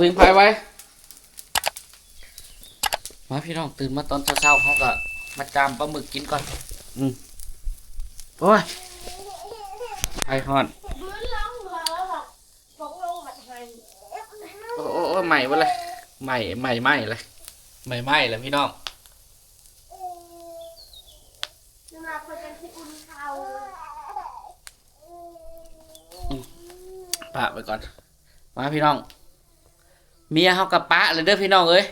ວິງໄຟໄວ້. ມາພີ່ນ້ອງ ຕື່ນມາຕອນເຊົ້າໆ ເຮົາກໍມາຈາມປາໝຶກກິນກ່ອນ. ອືມ ໂອ້ຍ ໄຟຮ້ອນ. ໂອ້ ໂອ້ ໂອ້ ໄໝ້ເບິດເລີຍ ໄໝ້ ໄໝ້ ໄໝ້ເລີຍ ໄໝ້ ໄໝ້ເລີຍພີ່ນ້ອງ. ອືມ ປະໄວ້ກ່ອນ. ມາພີ່ນ້ອງ ເມຍເຮົາກໍປະແລ້ວເດີພີ່ນ້ອງເອີຍ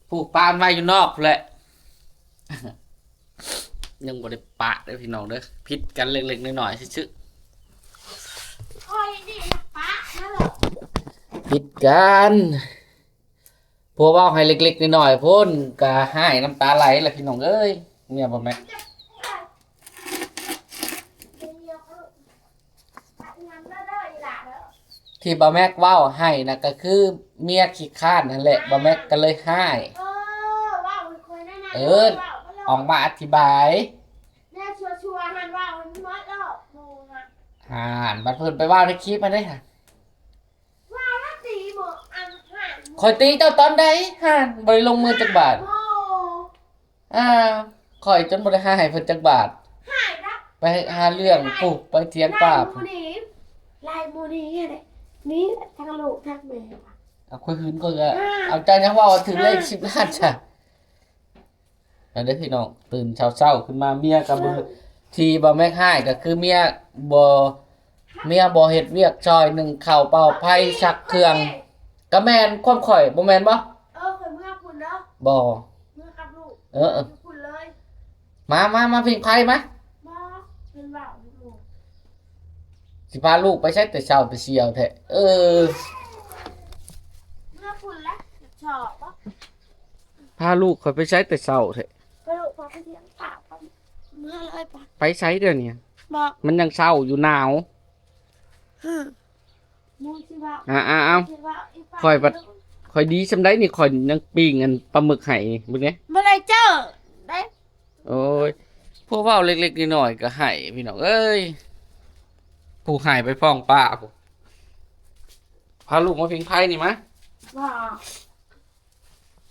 ຜູ້ປະໄວ້ຢູ່ນອກພຸ້ນແຫຼະ. ຍັງບໍ່ໄດ້ປະເດີພີ່ນ້ອງເດີ ຜິດກັນເລັກໆນ້ອຍໆຊື່ໆ. ຂ້ອຍນີ້ນະປະແລ້ວ ຜິດກັນ ຜົວເວົ້າໃຫ້ເລັກໆນ້ອຍໆພຸ້ນ ກະຮ້າຍນ້ຳຕາໄຫຼລະພີ່ນ້ອງເອີຍ. ເມຍບໍ່ແມ່ນ ທີ່ບ່າວແມັກເວົ້າໃຫ້ນະ ກໍຄືເມຍຂີ້ຄ້ານຫັ້ນແຫຼະ ບ່າວແມັກກໍເລີຍຮ້າຍ. ເອີ ອອກມາອະທິບາຍ. ແນວຊົ່ວໆຫັ້ນເວົ້າໃຫ້ມັນໝົດໂລດ ໝູ່ນະ. ຫັ້ນ ບັດເພິ່ນໄປເວົ້າໃນຄລິບຫັ້ນເດ້ ເວົ້າແລ້ວຕີໝູ່ ອັນ ຂ້ອຍຕີເຈົ້າຕອນໃດຫັ້ນ ບໍ່ໄດ້ລົງມືຈັກບາດ. ອ້າວ ຂ້ອຍຈົນບໍ່ໄດ້ຫາໃຫ້ເພິ່ນຈັກບາດ ໄປຫາເລື່ອງພຸ້ນ ໄປຖຽງປ່າພຸ້ນ. ລາຍໝູ່ນີ້ແຫຼະ ນີ້ທັງລູກທັງແມ່. ເອົາ ຂ້ອຍຫຶງ ຂ້ອຍກໍ ເອົາ ເຈົ້າຍັງເວົ້າວ່າຖືກເລກສິບລ້ານຊະ. ອັນເດ້ພີ່ນ້ອງ ຕື່ນເຊົ້າໆຂຶ້ນມາ ເມຍກໍບໍ່ ທີ່ບ່າວແມັກຮ້າຍກໍຄືເມຍບໍ່ ເມຍບໍ່ເຮັດວຽກຊ່ອຍ ໜຶ້ງເຂົ້າ ເປົ່າໄຟ ຊັກເຄື່ອງ. ກໍແມ່ນຄວາມຂ້ອຍ ບໍ່ແມ່ນບໍ່? ເອີ ຂ້ອຍເມືອພຸ້ນເດີ. ບໍ່ ເມືອກັບລູກ. ເອີ ເອີ ຢູ່ພຸ້ນເລີຍ. ມາ ມາ ມາ ພິງໄພມາ. ບໍ່ ເພິ່ນເວົ້າຢູ່ ຊິພາລູກໄປໃສແຕ່ເຊົ້າແຕ່ສ່ຽວແທ້? ເອີ ເມືອພຸ້ນແຫຼະ ຢາກຊອບບໍ່? ພາລູກຂ້ອຍໄປໃສແຕ່ເຊົ້າແທ້? ພາລູກຂ້ອຍໄປຖຽງປ່າ ເມືອເລີຍໄປ. ໄປໃສດຽວນີ້? ບໍ່ ມັນຍັງເຊົ້າຢູ່ ໜາວ. ຫື ໝູ່ຊິເວົ້າ ອ່າໆ ເອົາ ຊິເວົ້າອີກ ຂ້ອຍບັດ ຂ້ອຍດີສ່ຳໃດນີ້ ຂ້ອຍຍັງປີ້ງອັນປາໝຶກໃຫ້ເບິ່ງແດ່. ບໍ່ໄດ້ເຈີໄດ້. ໂອ້ຍ ພວກເວົ້າເລັກໆນ້ອຍໆກໍໃຫ້ ພີ່ນ້ອງເອີຍ ຜູ້ໃຫ້ໄປຟ້ອງປ້າພຸ້ນ. ພາລູກມາພິງໄພນີ້ມາ. ບໍ່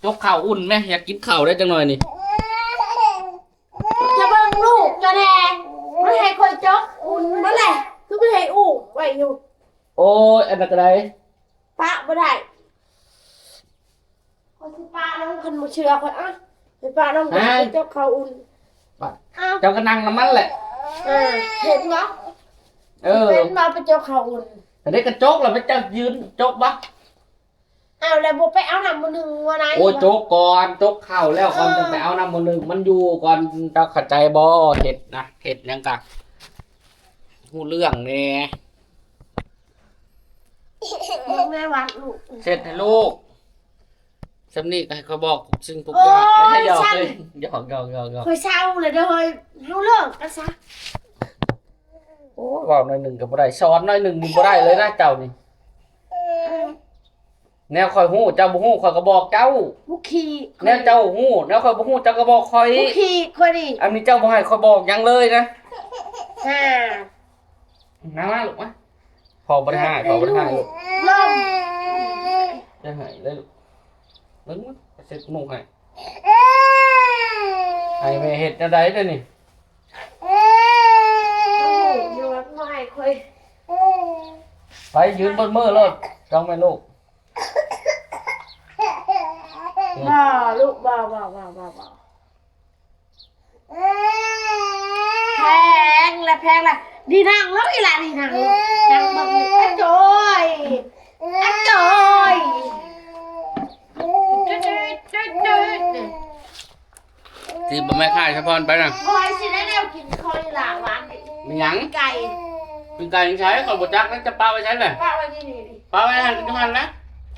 ຈົກເຂົ້າອຸ່ນແມ ຢາກກິນເຂົ້າໄດ້ຈັກໜ່ອຍນີ້. ຈະເບິ່ງລູກຈະແດ່ ມັນໃຫ້ຂ້ອຍຈົກອຸ່ນເບິດແຫຼະ ຄືມັນໃຫ້ອຸ້ມໄວ້ຢູ່. ໂອ້ຍ ອັນນັ້ນກໍໄດ້ ປະບໍ່ໄດ້. ຂ້ອຍຊິປະລົງ ຄັນບໍ່ເຊື່ອຂ້ອຍ ອະ ຊິປະລົງ ປະ ໄປຈົກເຂົ້າອຸ່ນ. ເຈົ້າກໍນັ່ງນຳມັນແຫຼະ. ເອີ ເຫັນບໍ່? ເອີ ເຫັນບໍ່ ໄປຈົກເຂົ້າອຸ່ນ. ອັນນີ້ກະຈົກແລ້ວ ໄປເຈົ້າຢືນຈົກບໍ່? ເອົາ ແລ້ວບໍ່ໄປເອົານ້ຳໝໍ້ໜຶ່ງວ່ານາຍ. ໂອ້ຍ ຈົກກ່ອນ ຈົກເຂົ້າແລ້ວກ່ອນ ເອີ ຈັ່ງໄປເອົານ້ຳໝໍ້ໜຶ່ງ ມັນຢູ່ກ່ອນ. ເຈົ້າເຂົ້າໃຈບໍ່? ເຮັດນະ ເຮັດຫຍັງກະຮູ້ເລື່ອງແດ່. ເບິ່ງແມ່ວັດລູກ ເຮັດໃຫ້ລູກ. ສ່ຳນີ້ກໍໃຫ້ຂ້ອຍບອກທຸກສິ່ງທຸກຢ່າງ. ໂອ້ຍ ໃຫ້ຢອກເລີຍ ຢອກໆໆໆ. ຂ້ອຍເຊົາແລ້ວເດີ ເຮົາເລີກກັນຊະ. ໂອ້ຍ ເວົ້າໜ້ອຍໜຶ່ງກໍບໍ່ໄດ້ ສອນໜ້ອຍໜຶ່ງນີ້ບໍ່ໄດ້ເລີຍນະເຈົ້ານີ້. ແນວຂ້ອຍຮູ້ ເຈົ້າບໍ່ຮູ້ ຂ້ອຍກໍບອກເຈົ້າ. ບຸຂີ້ ແນວເຈົ້າຮູ້ ແນວຂ້ອຍບໍ່ຮູ້ ເຈົ້າກໍບອກຂ້ອຍ. ບຸຂີ້ຂ້ອຍນີ້ ອັນນີ້ເຈົ້າບໍ່ໃຫ້ຂ້ອຍບອກຫຍັງເລີຍນະ. ຫາ ມາ ມາລູກມາ. ພໍ່ບໍ່ໄດ້ຮ້າຍ ພໍ່ບໍ່ໄດ້ຮ້າຍລູກ. ລົມ ຢ່າໄຫ້ເລີຍລູກ. ເບິ່ງ ເຊັດໜູກໃຫ້ ໃຫ້ແມ່ເຮັດແນວໃດເດນີ້? ບໍ່ໃຫ້ຂ້ອຍ ໄປຢືນເບິ່ງມືໂລດ ຈ້ອງແມ່ລູກ. ບໍ່ລູກ ບໍ່ ບໍ່ ບໍ່ ບໍ່ ບໍ່. ແພງລະ ແພງລະ ນີ້ນັ່ງລົງອີ່ຫຼ້າ ນີ້ນັ່ງລົງ ນັ່ງເບິ່ງນີ້. ອະໂຈຍ ອະໂຈຍ. ທີ່ບໍ່ແມ່ນຂາຍສະພອນໄປນະ ຂ້ອຍຊິໄດ້ແນວກິນ ຂ້ອຍລະຫວານນີ້. ມີຫຍັງ? ໄກ່ ປີ້ງໄກ່ຢູ່ໃສ? ຂ້ອຍບໍ່ຈັກນະ. ຈະປະໄວ້ໃສລະ? ປະໄວ້ນີ້ ນີ້ ນີ້. ປະໄວ້ຫັ້ນ ຢູ່ຫັ້ນລະ.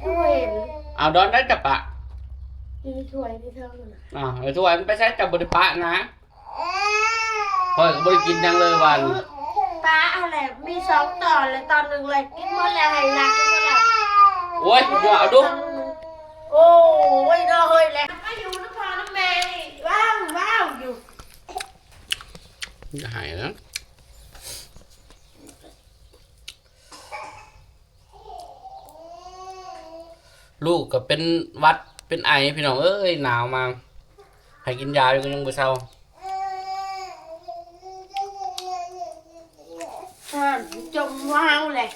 ຄືບໍ່ເຫັນ? ເອົາ ດອນໃດຈະປະ? ຢູ່ໃນຖ້ວຍທີ່ເທິງນະ. ອ້າວ ຖ້ວຍມັນໄປໃສ? ເຈົ້າບໍ່ໄດ້ປະນະ. ຂ້ອຍກໍບໍ່ໄດ້ກິນຫຍັງເລີຍຫວານ. ປະຫັ້ນແຫຼະ ມີສອງຕອນແຫຼະ ຕອນໜຶ່ງແຫຼະ ກິນໝົດແລ້ວ ໃຫ້ລາກິນໝົດແລ້ວ. ໂອ້ຍ ຢ່າເອົາດຸ. ໂອ້ຍ ເນາະເຮີ້ຍແຫຼະ ໄປຢູ່ນຳພໍ່ນຳແມ່ ວ້າວໆຢູ່. ຢ່າໃຫ້ນະ. ລູກກໍເປັນຫວັດເປັນໄອ ພີ່ນ້ອງເອີຍ ໜາວມາ ໃຫ້ກິນຢາຢູ່ກໍຍັງບໍ່ເຊົາ. ອ່າ ຈົມວ້າວແຫຼະ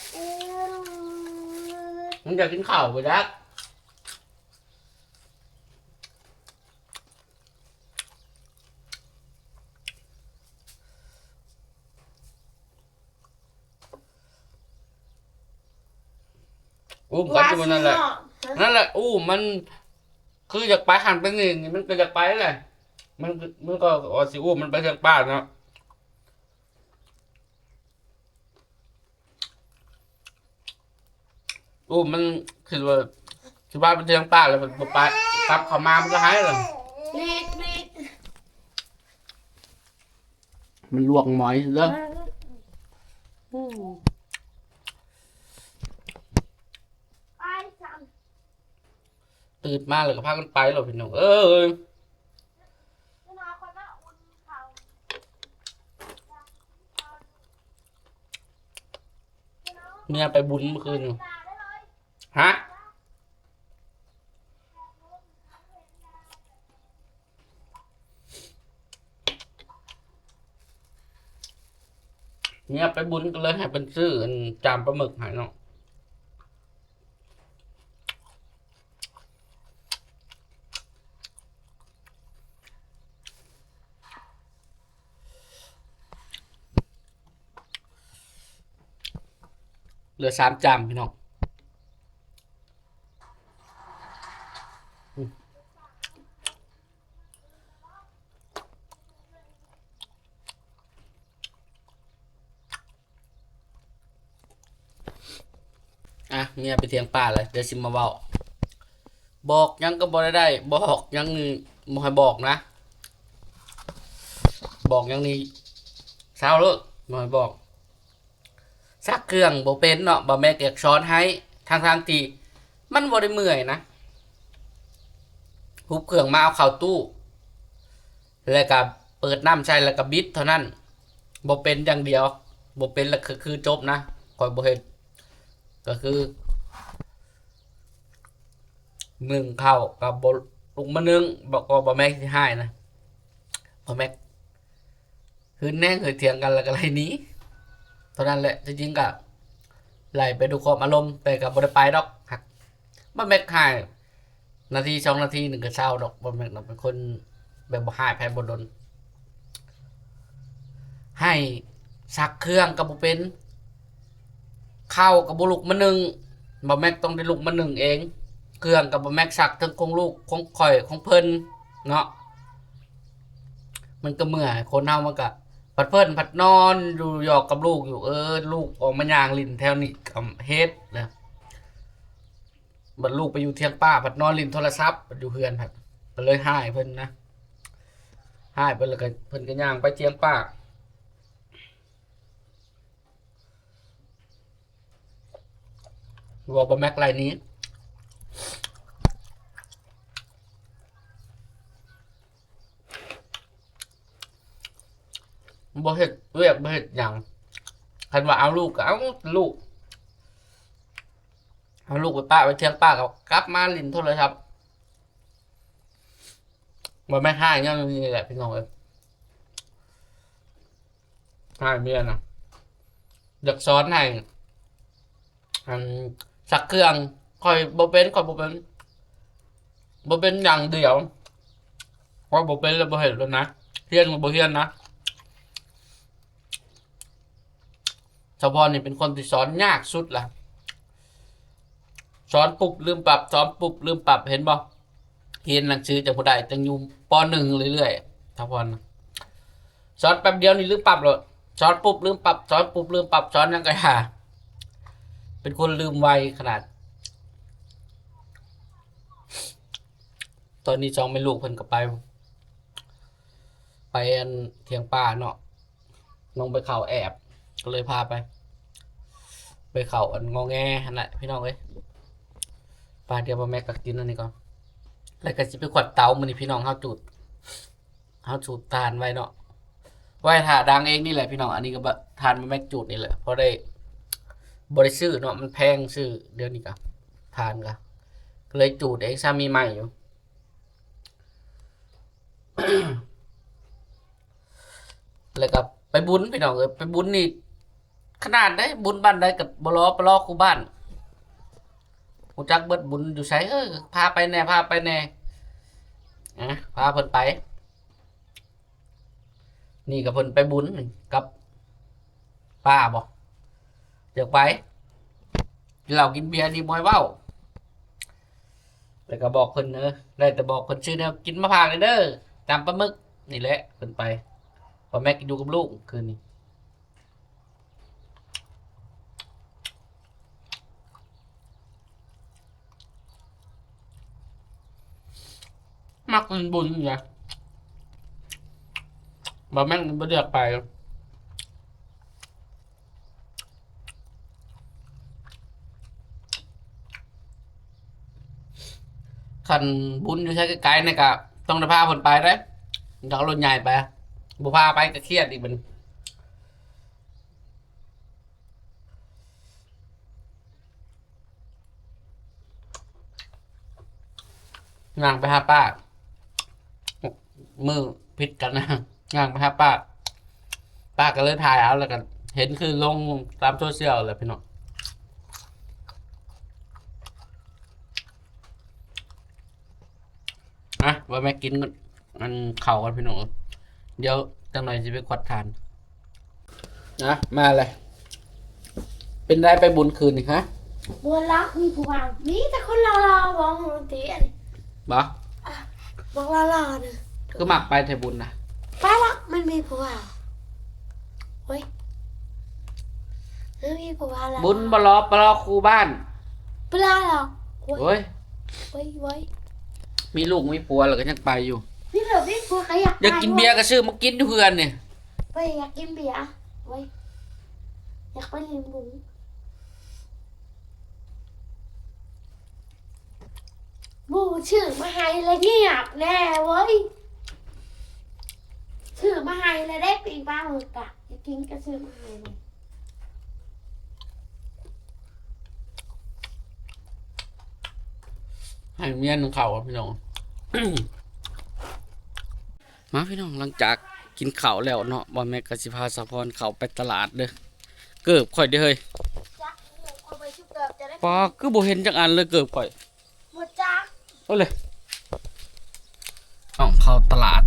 ມັນຢາກກິນເຂົ້າບໍ່ຈັກ. ອຸ້ມກັນຢູ່ນັ້ນແຫຼະ ນັ້ນແຫຼະ ອຸ້ມມັນ ຄືຢາກໄປຫັ້ນໄປນີ້ ມັນກໍຢາກໄປແຫຼະ ມັນ ມັນກໍວ່າຊິອຸ້ມມັນໄປທາງປ່າເນາະ. ໂອ້ ມັນຄິດວ່າ ຄິດວ່າໄປທາງປ່າແລ້ວມັນບໍ່ໄປ ກັບເຂົ້າມາມັນກໍໄຫ້ແລ້ວ ຫຼີກ ຫຼີກ ມັນລວກໝອຍເດີ. ອືມ ຕື່ນມາແລ້ວກໍພາກັນໄປແລ້ວ ພີ່ນ້ອງເອີຍ. ເມຍໄປບຸນມື້ຄືນນີ້ ຮະ? ເມຍໄປບຸນກໍເລີຍໃຫ້ເພິ່ນຊື້ອັນຈາມປາໝຶກໃຫ້ເນາະ. ເຫຼືອສາມຈາມ ພີ່ນ້ອງ. ອ່ະ ເມຍໄປຖຽງປ່າແລ້ວ ດຽວຊິມາເວົ້າ. ບອກຫຍັງກໍບໍ່ໄດ້ ບອກຫຍັງນີ້ບໍ່ໃຫ້ບອກນະ ບອກຫຍັງນີ້ເຊົາໂລດ ບໍ່ໃຫ້ບອກ. ຊັກເຄື່ອງບໍ່ເປັນເນາະ ບ່າວແມັກຢາກສອນໃຫ້ ທັງໆທີ່ມັນບໍ່ໄດ້ເມື່ອຍນະ ຮຸບເຄື່ອງມາເອົາເຂົ້າຕູ້ ແລ້ວກະເປີດນ້ຳໃສ່ ແລ້ວກະບິດເທົ່ານັ້ນ ບໍ່ເປັນຢ່າງດຽວ ບໍ່ເປັນລະຄື ຄືຈົບນະ ຂ້ອຍບໍ່ເຮັດ ກໍຄື ໜຶ້ງເຂົ້າກໍບໍ່ລຸກມາໜຶ້ງ ບໍ່ ກໍບ່າວແມັກຊິຮ້າຍນະ ບ່າວແມັກຫຶງແຮງ ເຄີຍຖຽງກັນແລ້ວກໍໄລ່ໜີ ເທົ່ານັ້ນແຫຼະ. ທີ່ຈິງກໍໄລ່ໄປດ້ວຍຄວາມອາລົມ ແຕ່ກໍບໍ່ໄດ້ໄປດອກ ຫາກບ່າວແມັກຮ້າຍ ນາທີສອງນາທີໜຶ່ງກໍເຊົາດອກ ບ່າວແມັກນະ ເປັນຄົນແບບບໍ່ຮ້າຍໃຜບໍ່ດົນ. ໃຫ້ຊັກເຄື່ອງກໍບໍ່ເປັນ ເຂົ້າກໍບໍ່ລຸກມາໜຶ້ງ ບ່າວແມັກຕ້ອງໄດ້ລຸກມາໜຶ້ງເອງ. ເຄື່ອງກໍບ່າວແມັກຊັກ ເຖິງຂອງລູກ ຂອງຂ້ອຍ ຂອງເພິ່ນເນາະ ມັນກໍເມື່ອຍ. ຄົນເຮົາມັນກໍ ພັດເພິ່ນພັດນອນຢູ່ ຫຍອກກັບລູກຢູ່ ເອີ ລູກອອກມາຍ່າງຫຼິ້ນແຖວນີ້ກໍເຮັດນະ. ບັດລູກໄປຢູ່ຖຽງປ່າ ພັດນອນຫຼິ້ນໂທລະສັບ ບັດຢູ່ເຮືອນພັດ ກໍເລີຍຮ້າຍເພິ່ນນະ ຮ້າຍເພິ່ນ ແລ້ວກໍເພິ່ນກໍຍ່າງໄປຖຽງປ່າ ວ່າບ່າວແມັກໄລ່ໜີ. ບໍ່ເຮັດວຽກບໍ່ເຮັດຫຍັງ ຄັນວ່າເອົາລູກກໍເອົາລູກ ເອົາລູກໄປປະໄວ້ຖຽງປ່າ ກໍກັບມາຫຼິ້ນໂທລະສັບ. ບໍ່ແມ່ນຮ້າຍຍ້ອນນີ້ແຫຼະພີ່ນ້ອງເອີຍ ຮ້າຍເມຍນະ ຢາກສອນໃຫ້ ອັນ ຊັກເຄື່ອງ ຂ້ອຍບໍ່ເປັນ ຂ້ອຍບໍ່ເປັນ ບໍ່ເປັນຢ່າງດຽວ ຂ້ອຍບໍ່ເປັນແລ້ວບໍ່ເຮັດໂລດນະ ຮຽນກໍບໍ່ຮຽນນະ. ສາວພອນນີ້ເປັນຄົນທີ່ສອນຍາກສຸດລະ ສອນປຸບລືມປັບ ສອນປຸບລືມປັບ ເຫັນບໍ່? ຮຽນໜັງສືຈັ່ງບໍ່ໄດ້ ຈັ່ງຢູ່ ປໍໜຶ່ງ ເລື້ອຍໆ ສາວພອນ ສອນແປັບດຽວນີ້ລືມປັບໂລດ ສອນປຸບລືມປັບ ສອນປຸບລືມປັບ ສອນຫຍັງກໍຢ່າ ເປັນຄົນລືມໄວຂະໜາດ. ຕອນນີ້ສອງແມ່ລູກເພິ່ນກໍໄປ ໄປອັນຖຽງປ່າເນາະ ນ້ອງໄປເຂົ້າແອບ ກໍເລີຍພາໄປ ໄປເຂົ້າອັນງໍແງຫັ້ນແຫຼະພີ່ນ້ອງເອີຍ. ໄປ ດຽວບ່າວແມັກກໍກິນອັນນີ້ກ່ອນ ແລ້ວກໍຊິໄປຂວັດເຕົາ ມື້ນີ້ພີ່ນ້ອງ ເຮົາຈູດ ເຮົາສູດຖ່ານໄວ້ເນາະ ໄວ້ຖ້າດັງເອງນີ້ແຫຼະພີ່ນ້ອງ. ອັນນີ້ກໍຖ່ານບ່າວແມັກຈູດນີ້ແຫຼະ ພໍໄດ້ ບໍ່ໄດ້ຊື້ເນາະ ມັນແພງ ຊື້ດຽວນີ້ກໍຖ່ານກໍ ກ ເລີຍຈູດເອງ ສາມີໃໝ່ຢູ່. ແລ້ວກໍໄປບຸນ ພີ່ນ້ອງເອີຍ ໄປບຸນນີ້ຂະໜາດໃດ ບຸນບ້ານໃດກໍບໍ່ລໍ ໄປລໍຄູ່ບ້ານ ຮູ້ຈັກເບິດ ບຸນຢູ່ໃສ ເອີ ພາໄປແດ່ ພາໄປແດ່ ອາ ພາເພິ່ນໄປ. ນີ້ກໍເພິ່ນໄປບຸນກັບປ້າບໍ ຢາກໄປ ກິນເຫຼົ້າກິນເບຍນີ້ບໍ່ໃຫ້ເວົ້າ. ແລ້ວກໍບອກເພິ່ນ ເອີ ໄດ້ແຕ່ບອກເພິ່ນຊື້ແນວກິນມາຝາກແດ່ເດີ ຕຳປາໝຶກນີ້ແຫຼະ ເພິ່ນໄປ. ປ້າແມັກຢູ່ກັບລູກຄືນນີ້. ມັກເປັນບຸນນະ ບໍ່ແມ່ນບໍ່ຢາກໄປ. ຄັນບຸນຢູ່ໃສໄກໆນີ້ກະຕ້ອງໄດ້ພາເພິ່ນໄປເດ້ ຕ້ອງເອົາລົດໃຫຍ່ໄປ ບໍ່ພາໄປກະຄຽດອີກບັດນີ້. ຍ່າງໄປຫາປ້າ ມື້ຜິດກັນນະ ຍ່າງໄປຫາປ້າ ປ້າກໍເລີຍຖ່າຍເອົາ ແລ້ວກໍເຫັນຄືລົງຕາມໂຊຊຽວແຫຼະພີ່ນ້ອງ. ອ່ະ ວ່າແມ່ກິນອັນເຂົ້າກ່ອນພີ່ນ້ອງ ດຽວຈັກໜ່ອຍຊິໄປກວດທານ. ນະ ມາເລີຍ ເປັນໃດໄປບຸນຄືນນີ້ຮະ? ບໍ່ລະ ມີຜູ້ບ່າວ ມີແຕ່ຄົນຫຼໍ່ໆ ບໍ່ຮູ້ຕິອັນນີ້ ບໍ່ ອ່ະ ບັກຫຼໍ່ໆເດີ ຄືມັກໄປແທ້ບຸນນະ? ໄປລະ ມັນມີຜູ້ບ່າວ ໂອ້ຍ ມັນມີຜູ້ບ່າວລະ ບຸນບໍ່ຫຼໍ່ ໄປຫຼໍ່ຄູ່ບ້ານ ບໍ່ລະ ໂອ້ຍ ໂອ້ຍ ໂອ້ຍ ມີລູກມີຜົວແລ້ວກໍຍັງໄປຢູ່ ມີລູກມີຜົວກໍຢາກໄປ ຢາກກິນເບຍກໍຊື້ມາກິນຢູ່ເຮືອນນີ້. ເວີຍ ຢາກກິນເບຍ ເວີຍ ຢາກໄປຫຼິ້ນບຸນ ໝູ່ຊື້ມາໃຫ້ລະງຽບແນ່ເວີຍ ຊື້ມາໃຫ້ລະເດ້ ປີ້ງປາໝຶກກະ ຢາກກິນກະຊື້ມາໃຫ້ເວີຍ. ໃຫ້ເມຍໜຶ້ງເຂົ້າພີ່ນ້ອງ. ມາພີ່ນ້ອງ ຫຼັງຈາກກິນເຂົ້າແລ້ວເນາະ ບ່າວແມັກກໍຊິພາສາວພອນເຂົ້າໄປຕະຫຼາດເດີ ເກີບຂ້ອຍເດ້ເຮີ້ຍ ຈັກ ເອົາໄປຊຸເກີບຈະໄດ້ ປາ ຄືບໍ່ເຫັນຈັກອັນເລີຍເກີບຂ້ອຍ ບໍ່ຈັກ ເອົາເລີຍ ຕ້ອງເຂົ້າຕະຫຼາດ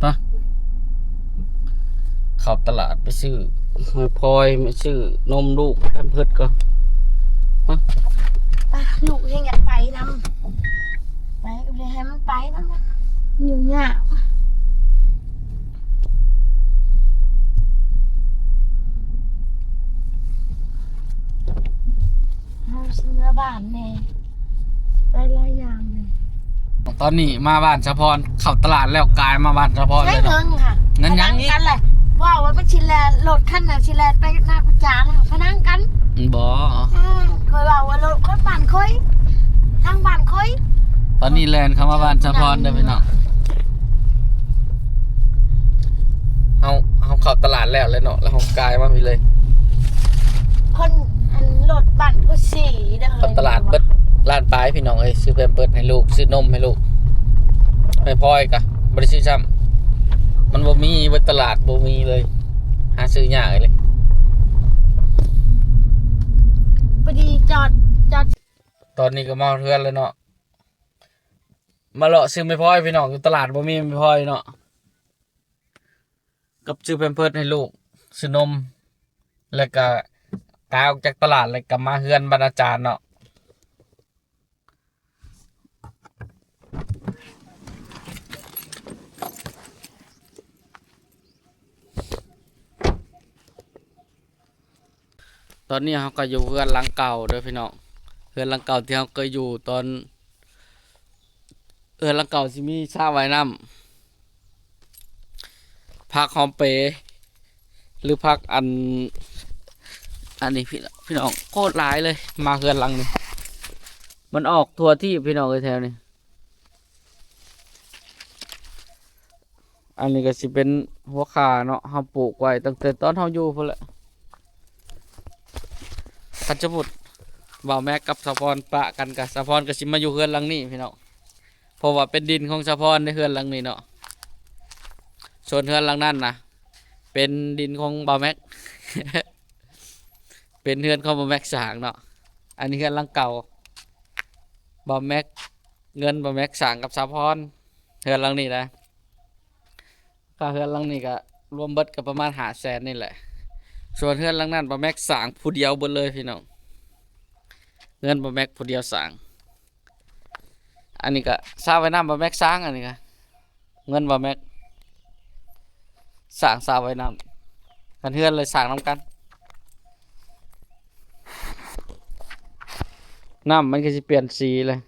ໄປ ເຂົ້າຕະຫຼາດໄປຊື້ ໃຫ້ພອຍ ມາຊື້ນົມລູກ ແພມເພີດກ່ອນ ໄປ ລູກແຮງຢາກໄປນຳ ໄປກໍໄປໃຫ້ມັນໄປນຳ ຢູ່ຍາກ ເຮົາຊິເມືອບ້ານແດ່ ໄປຫຼາຍຢ່າງແດ່. ຕອນນີ້ມາບ້ານສາວພອນ ເຂົ້າຕະຫຼາດແລ້ວ ກາຍມາບ້ານສາວພອນເລີຍເນາະ ໃຊ້ເງິນຫຍັງອີກ ເວົ້າວ່າມັນຊິແລ່ນ ລົດຄັນນັ້ນຊິແລ່ນໄປນາກະຈານ ພະນັງກັນ ບໍ່ ເອີ ຂ້ອຍເວົ້າວ່າລົດຄົນບ້ານຂ້ອຍ ທາງບ້ານຂ້ອຍ ຕອນນີ້ແລ່ນເຂົ້າມາບ້ານສາວພອນເດີພີ່ນ້ອງ. ເຮົາ ເຮົາເຂົ້າຕະຫຼາດແລ້ວແຫຼະເນາະ ແລ້ວເຮົາກາຍມາພີ້ເລີຍ ຄົນ ອັນ ລົດບ້ານໂພສີເດີ ເຂົ້າຕະຫຼາດເບິດລ້ານປາຍພີ່ນ້ອງເອີຍ ຊື້ແພມເພີດໃຫ້ລູກ ຊື້ນົມໃຫ້ລູກ ແມ່ພອຍກະບໍ່ໄດ້ຊື້ຊ້ຳ ມັນບໍ່ມີເບິດຕະຫຼາດ ບໍ່ມີເລີຍ ຫາຊື້ຍາກອີ່ຫຼີ ພໍດີຈອດ ຈອດ ຕອນນີ້ກໍມາຮອດເຮືອນແລ້ວເນາະ ມາເລາະຊື້ແມ່ພອຍພີ່ນ້ອງ ຢູ່ຕະຫຼາດບໍ່ມີແມ່ພອຍເນາະ ກັບຊື້ແພມເພີດໃຫ້ລູກ ຊື້ນົມ ແລ້ວກະກາຍອອກຈາກຕະຫຼາດ ແລ້ວກະມາເຮືອນບັນອາຈານເນາະ. ຕອນນີ້ເຮົາກໍຢູ່ເຮືອນຫຼັງເກົ່າເດີພີ່ນ້ອງ ເຮືອນຫຼັງເກົ່າທີ່ເຮົາເຄີຍຢູ່ຕອນ ເຮືອນຫຼັງເກົ່າຊິມີສະວ່າຍນ້ຳ ຜັກຫອມເປ ຫຼືຜັກອັນ ອັນນີ້ພີ່ ພີ່ນ້ອງ ໂຄດຫຼາຍເລີຍ. ມາເຮືອນຫຼັງນີ້ ມັນອອກທົ່ວທີບພີ່ນ້ອງເອີຍ ແຖວນີ້. ອັນນີ້ກໍຊິເປັນຫົວຂ່າເນາະ ເຮົາປູກໄວ້ຕັ້ງແຕ່ຕອນເຮົາຢູ່ພຸ້ນແຫຼະ. ຄັນສົມມຸດບ່າວແມັກກັບສາວພອນປະກັນ ກະສາວພອນກໍຊິມາຢູ່ເຮືອນຫຼັງນີ້ພີ່ນ້ອງ ເພາະວ່າເປັນດິນຂອງສາວພອນເດ້ ເຮືອນຫຼັງນີ້ເນາະ. ສ່ວນເຮືອນຫຼັງນັ້ນນະ ເປັນດິນຂອງບ່າວແມັກ ເປັນເຮືອນຂອງບ່າວແມັກສ້າງເນາະ. ອັນນີ້ເຮືອນຫຼັງເກົ່າ ບ່າວແມັກ ເງິນບ່າວແມັກສ້າງກັບສາວພອນ ເຮືອນຫຼັງນີ້ນະ. ຄ່າເຮືອນຫຼັງນີ້ກະລວມເບິດກະປະມານຫ້າແສນນີ້ແຫຼະ. ສ່ວນເຮືອນຫຼັງນັ້ນ ບ່າວແມັກສ້າງຜູ້ດຽວເບິດເລີຍພີ່ນ້ອງ ເງິນບ່າວແມັກຜູ້ດຽວສ້າງ. ອັນນີ້ກະສະວ່າຍນ້ຳບ່າວແມັກສ້າງ ອັນນີ້ກະເງິນບ່າວແມັກສ້າງສະວ່າຍນ້ຳ. ຄັນເຮືອນເລີຍສ້າງນຳກັນ ນ້ຳມັນກໍຊິປ່ຽນສີເລີຍ.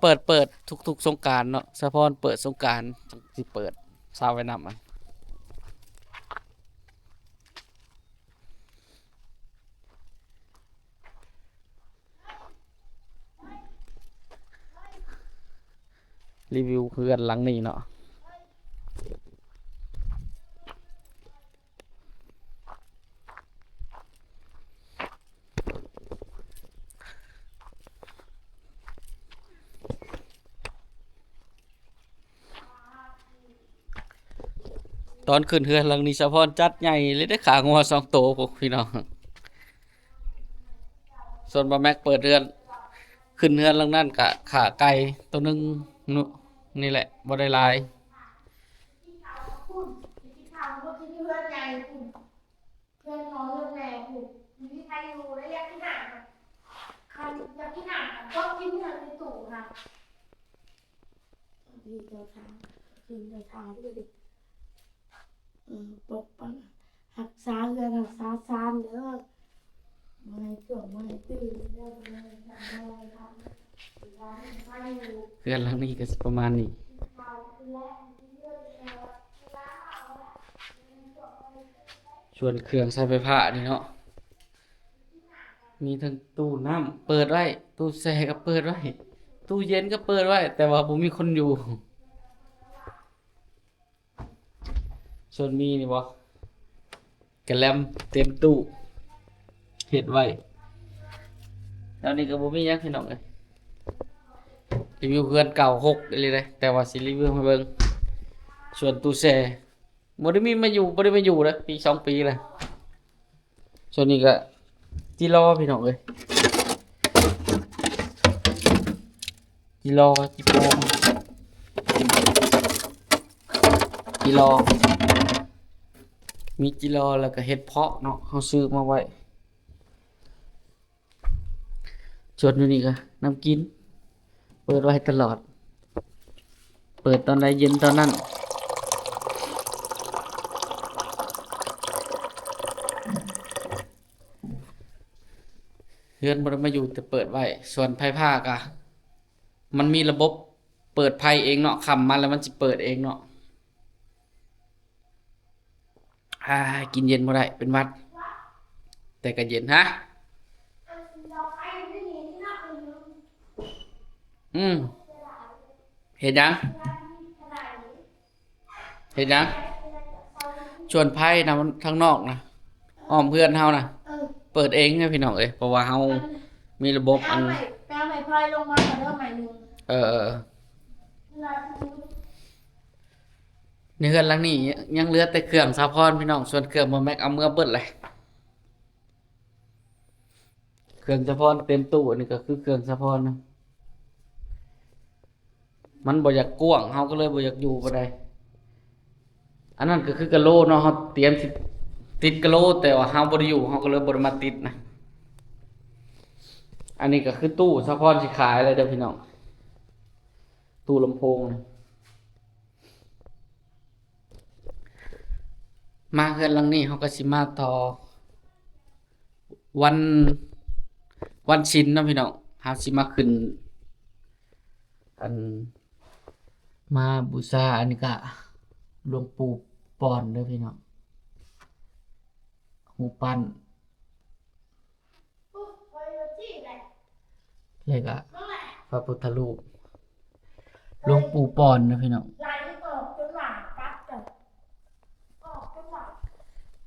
ເປີດ ເປີດທຸກໆສົງການເນາະ ສາວພອນເປີດສົງການຈັ່ງຊິເປີດສະວ່າຍນ້ຳ. ຣີວິວເຮືອນຫຼັງນີ້ເນາະ. ຕອນຂຶ້ນເຮືອນຫຼັງນີ້ ສາວພອນຈັດໃຫຍ່ເລີຍເດ້ ຂ້າງົວສອງໂຕພຸ້ນພີ່ນ້ອງ. ສ່ວນບ່າວແມັກເປີດເຮືອນ ຂຶ້ນເຮືອນຫຼັງນັ້ນກະຂ້າໄກ່ໂຕໜຶ່ງນີ້ແຫຼະ ບໍ່ໄດ້ຫຼາຍ. ເຮືອນພໍ່ເຮືອນແມ່ພຸ້ນ ມີໃຜຢູ່ ແລ້ວຢາກກິນນ້ຳ ຄັນຢາກກິນນ້ຳກໍຕົກກິນເຮືອນໃນຕູ້ນະ. ດີເຈົ້າທາງ ກິນເຈົ້າທາງເລີຍ ເອີ ປົກປັກຮັກສາເຮືອນຮັກສາຊານເດີ ບໍ່ໃຫ້ຖ້ວມບໍ່ໃຫ້ຕື້ເດີ. ເຮືອນຫຼັງນີ້ກໍຊິປະມານນີ້. ສ່ວນເຄື່ອງໃຊ້ໄຟຟ້ານີ້ເນາະ ມີທັງຕູ້ນ້ຳເປີດໄວ້ ຕູ້ແຊ່ກໍເປີດໄວ້ ຕູ້ເຢັນກໍເປີດໄວ້ ແຕ່ວ່າບໍ່ມີຄົນຢູ່. ສ່ວນມີນີ້ບໍ່ ກະແລັມເຕັມຕູ້ເຮັດໄວ້. ແລ້ວນີ້ກໍບໍ່ມີຫຍັງພີ່ນ້ອງເອີຍ ຣີວິວເຮືອນເກົ່າຮົກອີ່ຫຼີເດ້ ແຕ່ວ່າຊິຣີວິວໃຫ້ເບິ່ງ. ສ່ວນຕູ້ແຊ່ ບໍ່ໄດ້ມີມາຢູ່ ບໍ່ໄດ້ມາຢູ່ເດ້ ປີສອງປີແລ້ວ. ສ່ວນນີ້ກໍຈີລໍພີ່ນ້ອງເອີຍ ຈີລໍ ຈີປອມ ຈີລໍ ມີຈີລໍ ແລ້ວກໍເຫັດເຜາະເນາະ ເຮົາຊື້ມາໄວ້. ສ່ວນຢູ່ນີ້ກໍນ້ຳກິນ ເປີດໄວ້ຕະຫຼອດ ເປີດຕອນໃດເຢັນຕອນນັ້ນ. ເຮືອນບໍ່ໄດ້ມາຢູ່ ແຕ່ເປີດໄວ້. ສ່ວນໄຟຟ້າກະ ມັນມີລະບົບເປີດໄຟເອງເນາະ ຄ່ຳມາແລ້ວມັນຊິເປີດເອງເນາະ. ອາ ກິນເຢັນບໍ່ໄດ້ ເປັນຫວັດ ແຕ່ກໍເຢັນ. ຮະ? ອືມ ເຮັດຫຍັງ? ເຮັດຫຍັງ? ສ່ວນໄຟນະ ມັນທາງນອກນະ ອ້ອມເຮືອນເຮົານະ ເອີ ເປີດເອງເດ້ພີ່ນ້ອງເອີຍ ເພາະວ່າເຮົາ ອັນ ມີລະບົບ ອັນ ໄປເອົາໄມ້ ໄປເອົາໄມ້ພອຍລົງມາເດີ ໄມ້ໜຶ່ງ. ເອີ ເອີ ເວລາທີ່ ໃນເຮືອນຫຼັງນີ້ຍັງເຫຼືອແຕ່ເຄື່ອງສາວພອນພີ່ນ້ອງ ສ່ວນເຄື່ອງບ່າວແມັກເອົາເມືອເບິດແຫຼະ. ເຄື່ອງສາວພອນເຕັມຕູ້ ອັນນີ້ກໍຄືເຄື່ອງສາວພອນນະ ມັນບໍ່ຢາກກວ້າງ ເຮົາກໍເລີຍບໍ່ຢາກຢູ່ປານໃດ. ອັນນັ້ນກໍຄືກະໂຫຼເນາະ ເຮົາຕຽມຊິຕິດກະໂຫຼ ແຕ່ວ່າເຮົາບໍ່ໄດ້ຢູ່ ເຮົາກໍເລີຍບໍ່ໄດ້ມາຕິດນະ. ອັນນີ້ກໍຄືຕູ້ສາວພອນຊິຂາຍແລ້ວເດີພີ່ນ້ອງ ຕູ້ລຳໂພງນະ. ມາເຮືອນຫຼັງນີ້ເຮົາກໍຊິມາຕໍ່ ວັນ ວັນສິນເນາະພີ່ນ້ອງ ເຮົາຊິມາຂຶ້ນ ອັນ ມາບູຊາ ອັນນີ້ກະຫຼວງປູ່ປອນເດີພີ່ນ້ອງ ຮູບປັ້ນ ແລ້ວກະພະພຸດທະຮູບ ຫຼວງປູ່ປອນເດີພີ່ນ້ອງ.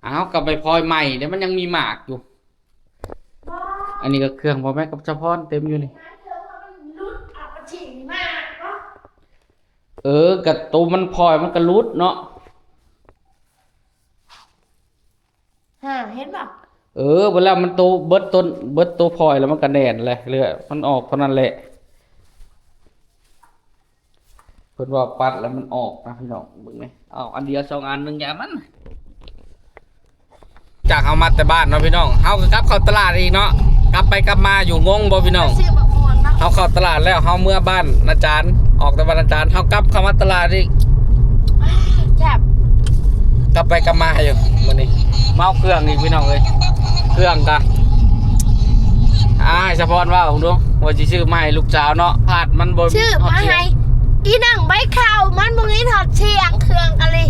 ອ້າວ ກະໃບພອຍໃໝ່ເດ້ ມັນຍັງມີໝາກຢູ່. ອັນນີ້ກະເຄື່ອງພໍ່ແມ່ກັບສາວພອນເຕັມຢູ່ນີ້. ເອີ ກະໂຕມັນພອຍມັນກະຫຼຸດເນາະ. ຫາ ເຫັນບໍ່? ເອີ ເວລາມັນໂຕ ເບິດຕົ້ນ ເບິດໂຕພອຍແລ້ວມັນກະແໜ້ນແຫຼະ ເຫຼືອມັນອອກເທົ່ານັ້ນແຫຼະ. ເພິ່ນວ່າປັດແລ້ວມັນອອກນະພີ່ນ້ອງ ເບິ່ງແດ່. ເອົາ ອັນດຽວສອງອັນ ໜຶ່ງຢ່າມັນ. ຈາກເຮົາມາແຕ່ບ້ານເນາະພີ່ນ້ອງ ເຮົາກະກັບເຂົ້າຕະຫຼາດອີກເນາະ ກັບໄປກັບມາຢູ່ ງົງບໍ່ພີ່ນ້ອງ? ຊື້ໝາກມ່ວງເນາະ. ເຮົາເຂົ້າຕະຫຼາດແລ້ວ ເຮົາເມືອບ້ານນາຈານ ອອກແຕ່ບ້ານນາຈານ ເຮົາກັບເຂົ້າມາຕະຫຼາດອີກ. ແຊບ ກັບໄປກັບມາຢູ່ມື້ນີ້ ເມົາເຄື່ອງອີກພີ່ນ້ອງເອີຍ ເຄື່ອງກະ ອ້າຍສາວພອນເວົ້າເບິ່ງດູ ວ່າຊິຊື້ມາໃຫ້ລູກສາວເນາະ ພາດມັນບໍ່ ຊື້ມາໃຫ້ອີໜັງໃບເຂົ້າ ມັນບໍ່ມີທອດສຽງ ເຄື່ອງກະລີ.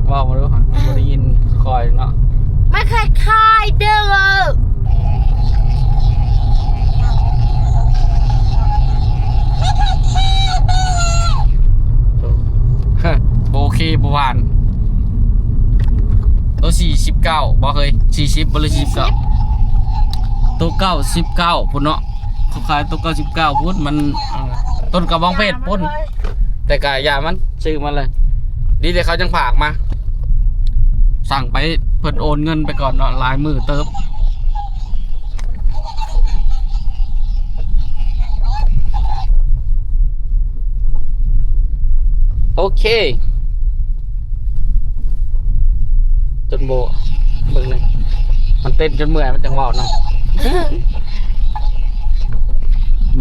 ເວົ້າມາດູ ບໍ່ໄດ້ຍິນຄ່ອຍເນາະ. ມັນຄ້າຍໆເດີ ບໍ່ໂອເຄ ບໍ່ຜ່ານ. ໂຕສີ່ສິບເກົ້າບໍ່ເຮີ້ຍ ສີ່ສິບບໍ່ ຫຼື ສີ່ສິບເກົ້າ? ໂຕເກົ້າສິບເກົ້າພຸ້ນເນາະ ເຂົາຂາຍໂຕເກົ້າສິບເກົ້າພຸ້ນ ມັນ ເອີ ຕົ້ນກະບອງເພດພຸ້ນ. ແຕ່ກະຢ່າມັນ ຊື້ມາເລີຍ ດີແຕ່ເຂົາຍັງຝາກມາ. ສັ່ງໄປ ເພິ່ນໂອນເງິນໄປກ່ອນເນາະ ຫຼາຍມື້ເຕີບ. ໂອເຄ ຈົນບໍ່ ເບິ່ງແນ່ ມັນເຕັ້ນຈົນເມື່ອຍ ມັນຈັ່ງເວົ້ານຳ.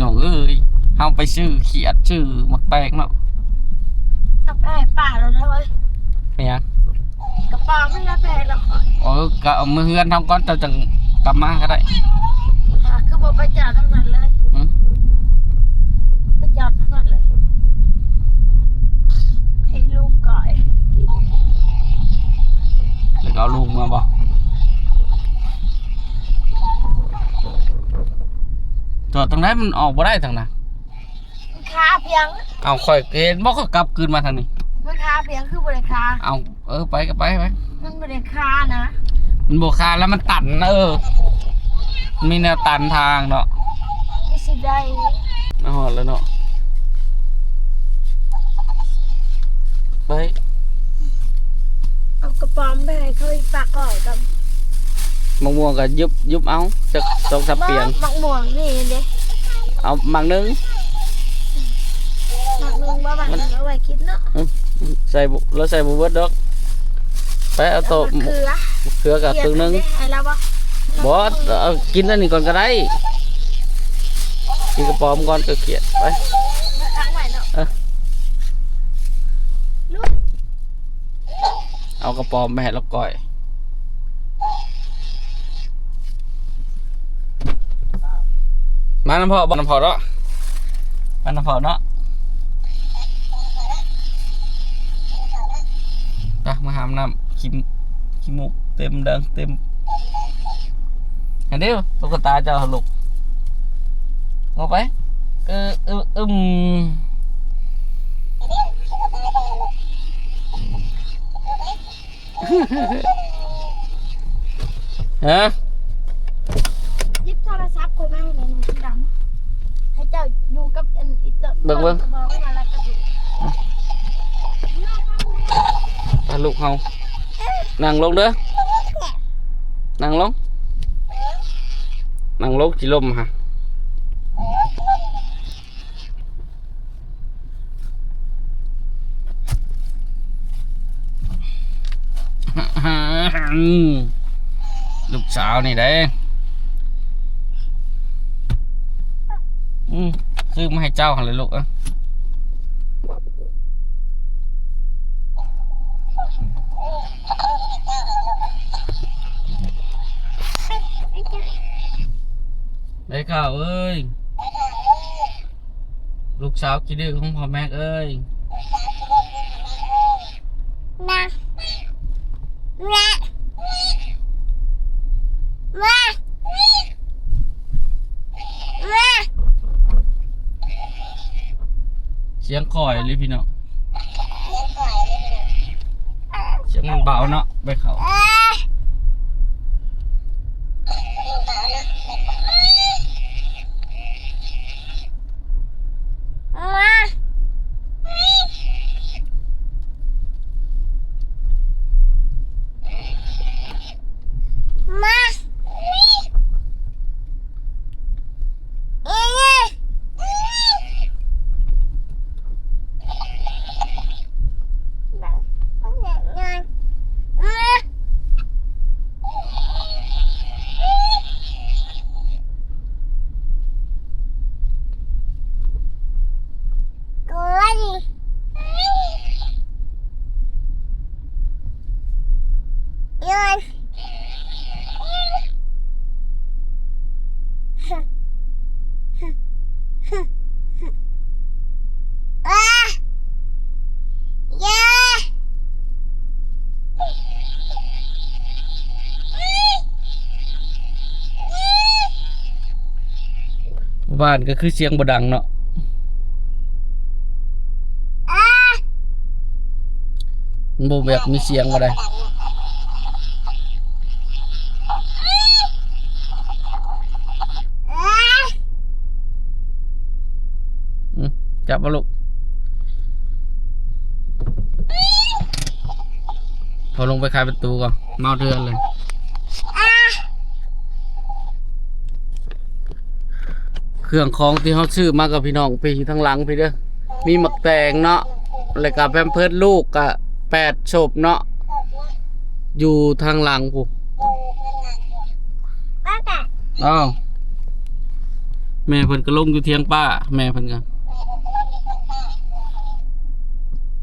ນ້ອງເອີຍ ເຮົາໄປຊື້ຂຽດ ຊື້ໝາກແຕງເນາະ ເອົາໄປໃຫ້ປ້າແລ້ວເດີເວີຍ. ເປັນຫຍັງ? ກະເປົາມັນລະແພງແລ້ວຂ້ອຍ. ເອີ ກະເອົາເມືອເຮືອນເຮົາກ່ອນ ເຈົ້າຈັ່ງກັບມາກະໄດ້. ຫາ ຄືບໍ່ໄປຈອດທາງນັ້ນເລີຍ? ຫື? ໄປຈອດທາງນັ້ນເລີຍ ໃຫ້ລຸງກ່ອຍ. ແລ້ວກະເອົາລຸງມາບໍ່? ຈອດທາງໃດ? ມັນອອກບໍ່ໄດ້ທາງນັ້ນ. ມັນຄາພຽງ. ເອົາ ຂ້ອຍເຫັນບໍ່ ຂ້ອຍກັບຄືນມາທາງນີ້. ມັນຄາພຽງ ຄືບໍ່ໄດ້ຄາ. ເອົາ ເອີ ໄປກະໄປ ໄປ. ມັນບໍ່ໄດ້ຄານະ. ມັນບໍ່ຄາແລ້ວ ມັນຕັນນະ. ເອີ ມັນມີແນວຕັນທາງເນາະ. ຊິໄດ້ ມາຮອດແລ້ວເນາະ. ໄປ ເອົາກະປອມໄປໃຫ້ເຂົາອີກປາກອຍກ່ອນ. ໝາກມ່ວງກະຢຸບ ຢຸບເອົາຈັກສອງສາມປຽງ. ໝາກມ່ວງນີ້ເດ້. ເອົາໝາກໜຶ່ງ. ໝາກໜຶ່ງບໍ່? ໝາກໜຶ່ງເອົາໄວ້ກິນເນາະ. ອື ໃສ່ ລາວໃສ່ບໍ່ເບິດດອກ. ໄປເອົາໂຕ ມະເຂືອ ມະເຂືອກະເຄິ່ງໜຶ່ງ. ໃຫ້ລາວບໍ່? ບໍ່ ເອົາກິນອັນນີ້ກ່ອນກະໄດ້. ກິນກະປອມກ່ອນ ກະຂຽດໄປ. ເອົາໄວ້ເນາະ. ເອີ ເອົາກະປອມໄປໃຫ້ລາວກ້ອຍ. ມານຳພໍ່ ມານຳພໍ່ເນາະ. ມານຳພໍ່ເນາະ. ໄປ ມາຫາບນ້ຳ ຂີ້ ຂີ້ມູກເຕັມດັງເຕັມ. ຫັ້ນເດ້ ຕຸກກະຕາເຈົ້າຫັ້ນລູກ. ເອົາໄປ. ເອີ ອຶ ອຶມ. ຮະ? ຢິບໂທລະສັບຂ້ອຍມາໃຫ້ແນ່ ໜຶ່ງສີດຳ ໃຫ້ເຈົ້າຢູ່ກັບອັນອີໂຕ ເບິ່ງ ເບິ່ງ ບອກວ່າລະກັບ ອະ ລູກເຮົາ ນັ່ງລົງເດີ ນັ່ງລົງ ນັ່ງລົງ ຊິລົ້ມຫະ. ລູກສາວນີ້ເດ້ ອືມ ຊື້ມາໃຫ້ເຈົ້າຫັ້ນແຫຼະລູກເອີຍ. ໄອ້ເຂົ້າເອີຍ ລູກສາວຂີ້ດື້ຂອງພໍ່ແມັກເອີຍ ມາ ມາ ມາ ມາ ສຽງຂ້ອຍເລີຍພີ່ນ້ອງ. ສຽງມັນເບົາເນາະ ໄປເຂົ້າ ມາ ບ້ານກໍຄືສຽງບໍ່ດັງເນາະ ມັນບໍ່ແບບມີສຽງບໍ່ໄດ້. ອືມ ຈັບບໍ່ລູກ ພໍລົງໄປຂາຍປະຕູກ່ອນ ເມົາເທື່ອນເລີຍ. ເຄື່ອງຂອງທີ່ເຮົາຊື້ມາກັບພີ່ນ້ອງ ໄປຢູ່ທາງຫຼັງພີ້ເດີ ມີໝາກແຕງເນາະ ແລ້ວກະແພມເພີດລູກກະແປດສົບເນາະ ຢູ່ທາງຫຼັງພຸ້ນ. ອ້າວ ແມ່ເພິ່ນກໍລົງຢູ່ຖຽງປ້າ ແມ່ເພິ່ນກໍ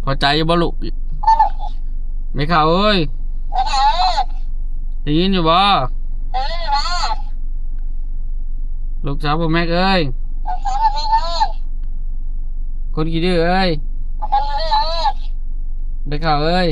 ພໍໃຈຢູ່ບໍ່ລູກ? ແມ່ເຖົ້າເອີຍ ໄດ້ຍິນຢູ່ບໍ່? ລູກສາວພໍ່ແມັກເອີຍ ຄົນຂີ້ດື້ເອີຍ ແມ່ເຖົ້າເອີຍ.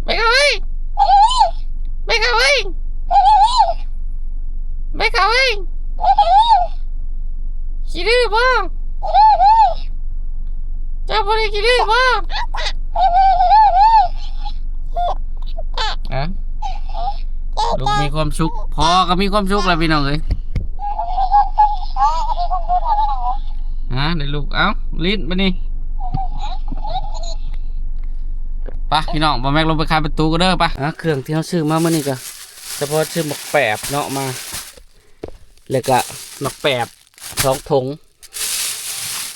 ໄປເຂົ້າເອີຍ ໄປເຂົ້າເອີຍ ໄປເຂົ້າເອີຍ ຂີ້ດື້ບໍ່? ເຈົ້າບໍ່ໄດ້ຂີ້ດື້ບໍ່? ອະ ລູກມີຄວາມສຸກ ພໍ່ກໍມີຄວາມສຸກແລ້ວພີ່ນ້ອງເອີຍ. ຮະ ໄດ້ລູກ ເອົ້າ ຫຼິ້ນບາດນີ້ ໄປພີ່ນ້ອງ ບ່າວແມັກລົງໄປຂາຍປະຕູກັນເດີ ໄປ. ອະ ເຄື່ອງທີ່ເຮົາຊື້ມາມື້ນີ້ກໍສະເພາະຊື້ໝາກແປບເນາະມາ ແລ້ວກະໝາກແປບ ສອງຖົງ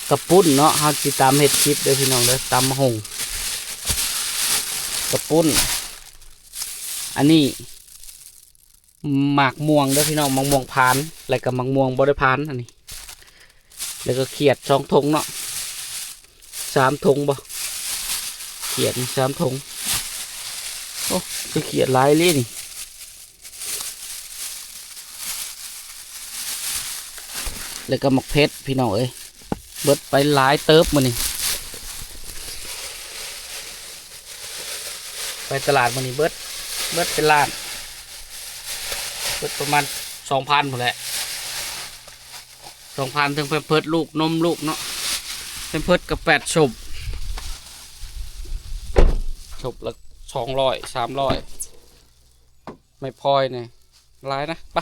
ກະປຸ້ນເນາະ ເຮົາຊິຕຳເຮັດກິບເດີພີ່ນ້ອງເດີ ຕຳໝາກຫຸ່ງ ກະປຸ້ນ ອັນນີ້ໝາກມ່ວງເດີພີ່ນ້ອງ ໝາກມ່ວງພານ ແລ້ວກະໝາກມ່ວງບໍ່ໄດ້ພານ ອັນນີ້ ແລ້ວກະຂຽດສອງຖົງເນາະ ສາມຖົງບໍ່ ຂຽດສາມຖົງ ໂອ້ ຄືຂຽດຫຼາຍອີ່ຫຼີນີ້. ແລ້ວກໍໝາກເຜັດພີ່ນ້ອງເອີຍ ເບິດໄປຫຼາຍເຕີບມື້ນີ້ ໄປຕະຫຼາດມື້ນີ້ເບິດ ເບິດເປັນລ້ານ ເບິດປະມານສອງພັນພຸ້ນແຫຼະ ສອງພັນ ເຖິງແພມເພີດລູກ ນົມລູກເນາະ ແພມເພີດກໍແປດສົບ ສົບລະສອງຮ້ອຍ ສາມຮ້ອຍ ໄມ້ພອຍນີ້ຫຼາຍນະ ໄປ